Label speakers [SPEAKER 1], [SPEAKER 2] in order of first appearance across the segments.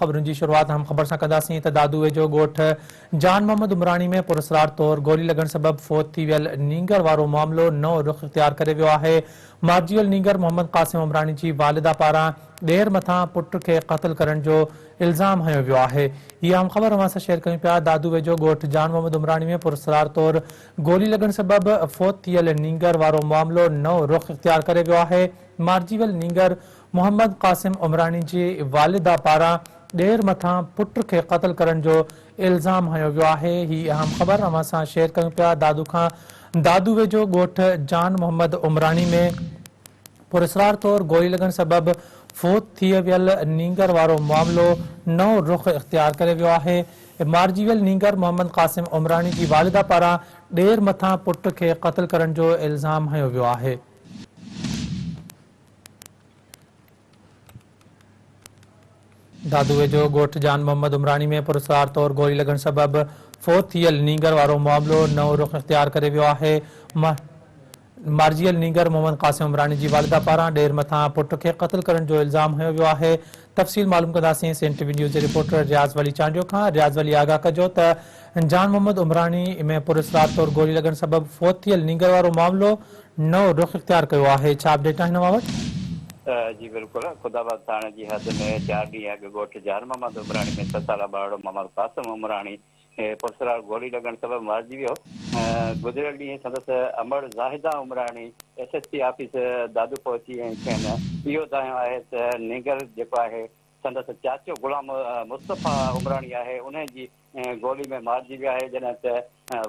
[SPEAKER 1] خبرن جي شروعات اهم خبر سان ڪنداسين ته دادو ويجهو ڳوٺ جان محمد عمراڻي ۾ پراسرار طور گولي لڳڻ سبب فوت ٿي ويل نينگر وارو معاملو نئون رخ اختيار ڪري ويو آهي. مارجي ويل نينگر محمد قاسم عمراڻي جي والده پاران ڏير مٿان پٽ کي قتل ڪرڻ جو الزام هنيو ويو آهي. هي اهم خبر اوهان سان شيئر ڪيون پيا دادو ويجهو ڳوٺ جان محمد عمراڻي ۾ پراسرار طور گولي لڳڻ سبب فوت ٿيل نينگر وارو معاملو نئون رخ اختيار ڪري ويو آهي. مارجي ويل نينگر محمد قاسم عمراڻي جي والده پاران ڏير مٿان پٽ کي قتل ڪرڻ جو الزام هنيو ويو آهي. هي اهم خبر اوهان سان شيئر ڪيون پيا دادو کان دادو ويجهو ڳوٺ جان محمد عمراڻي ۾ پراسرار طور گولي لڳڻ سبب فوت ٿي ويل نينگر وارو معاملو نئون رخ اختيار ڪري ويو آهي. مارجي ويل نينگر محمد قاسم عمراڻي جي والده پاران ڏير مٿان پٽ کي قتل ڪرڻ جو الزام هنيو ويو آهي. دادو ويجهو ڳوٺ جان محمد عمراڻي ۾ پراسرار طور گولي لڳڻ سبب فوت ٿيل نينگر وارو معاملو نئون رخ اختيار ڪري ويو آهي. مارجيل نينگر محمد قاسم عمراڻي جي والده پاران ڏير مٿان پٽ کي قتل ڪرڻ جو الزام هنيو ويو آهي. تفصيل معلوم ڪنداسين سين ٽي وي نيوز جي رپورٽر رياض ولي چانڊيو کان. رياض ولي آگاهه ڪجو ته جان محمد عمراڻي ۾ پراسرار طور گولي لڳڻ سبب فوت ٿيل نينگر وارو معاملو نئون رخ اختيار ڪيو آهي، ڇا اپڊيٽ آهن اوهان وٽ؟
[SPEAKER 2] جي بلڪل، خداآباد ٿاڻي جي حد ۾ چار ڏينهن اڳ ڳوٺ جان محمد عمراڻي ۾ ڇهه سالا ٻارڙو محمد قاسم عمراڻي پراسرار گولي لڳڻ سبب مارجي ويو. گذريل ڏينهن سندس امڙ Zahida Umrani S S P office Dadu پهچي ۽ کين اهو دانهيو آهي ته نينگر جيڪو آهي سندس چاچو غلام مصطفيٰ عمراڻي آهي انهي جي گولي ۾ مارجي ويو آهي جڏهن ته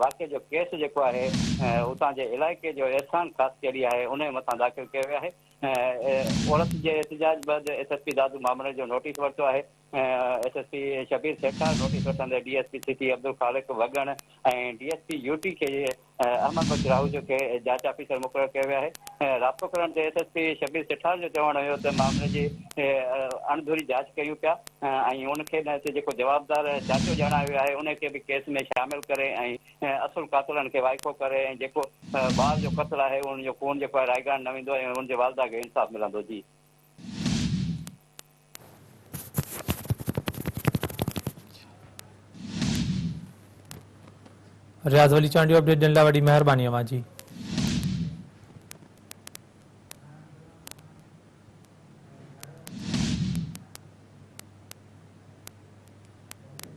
[SPEAKER 2] واقعي جو ڪيس جيڪو آهي اتان جي علائقي جو احسان خاصخيلي آهي انهي مٿان داخل ڪيو ويو آهي عورت جي احتجاج بعد ايس ايس پي دادو مامري جو نوٽيس ورتو آهي S S P Shabbir Sethar notice وٺندي D S P city Abdul Khaliq Wagan ۽ D S P U T کي احمد بخش راهوجو کي جاچ آفيسر مقرر ڪيو ويو آهي. رابطو ڪرڻ تي S S P Shabbir Sethar جو چوڻ هيو ته معاملي جي اڻڌري جاچ ڪيون پيا ۽ ان کي نه جيڪو جوابدار چاچو ڄاڻايو ويو آهي ان کي به ڪيس ۾ شامل ڪري ۽ اصل قاتلن کي وائکو ڪري ۽ جيڪو ٻار جو قتل آهي ان جو خون جيڪو آهي رائيگان نه ويندو ۽ ان جي والده کي انصاف ملندو جي.
[SPEAKER 1] رياض ولي چانڊيو اپڊيٽ ڏيڻ لاء وڏي مهرباني اوهان جي.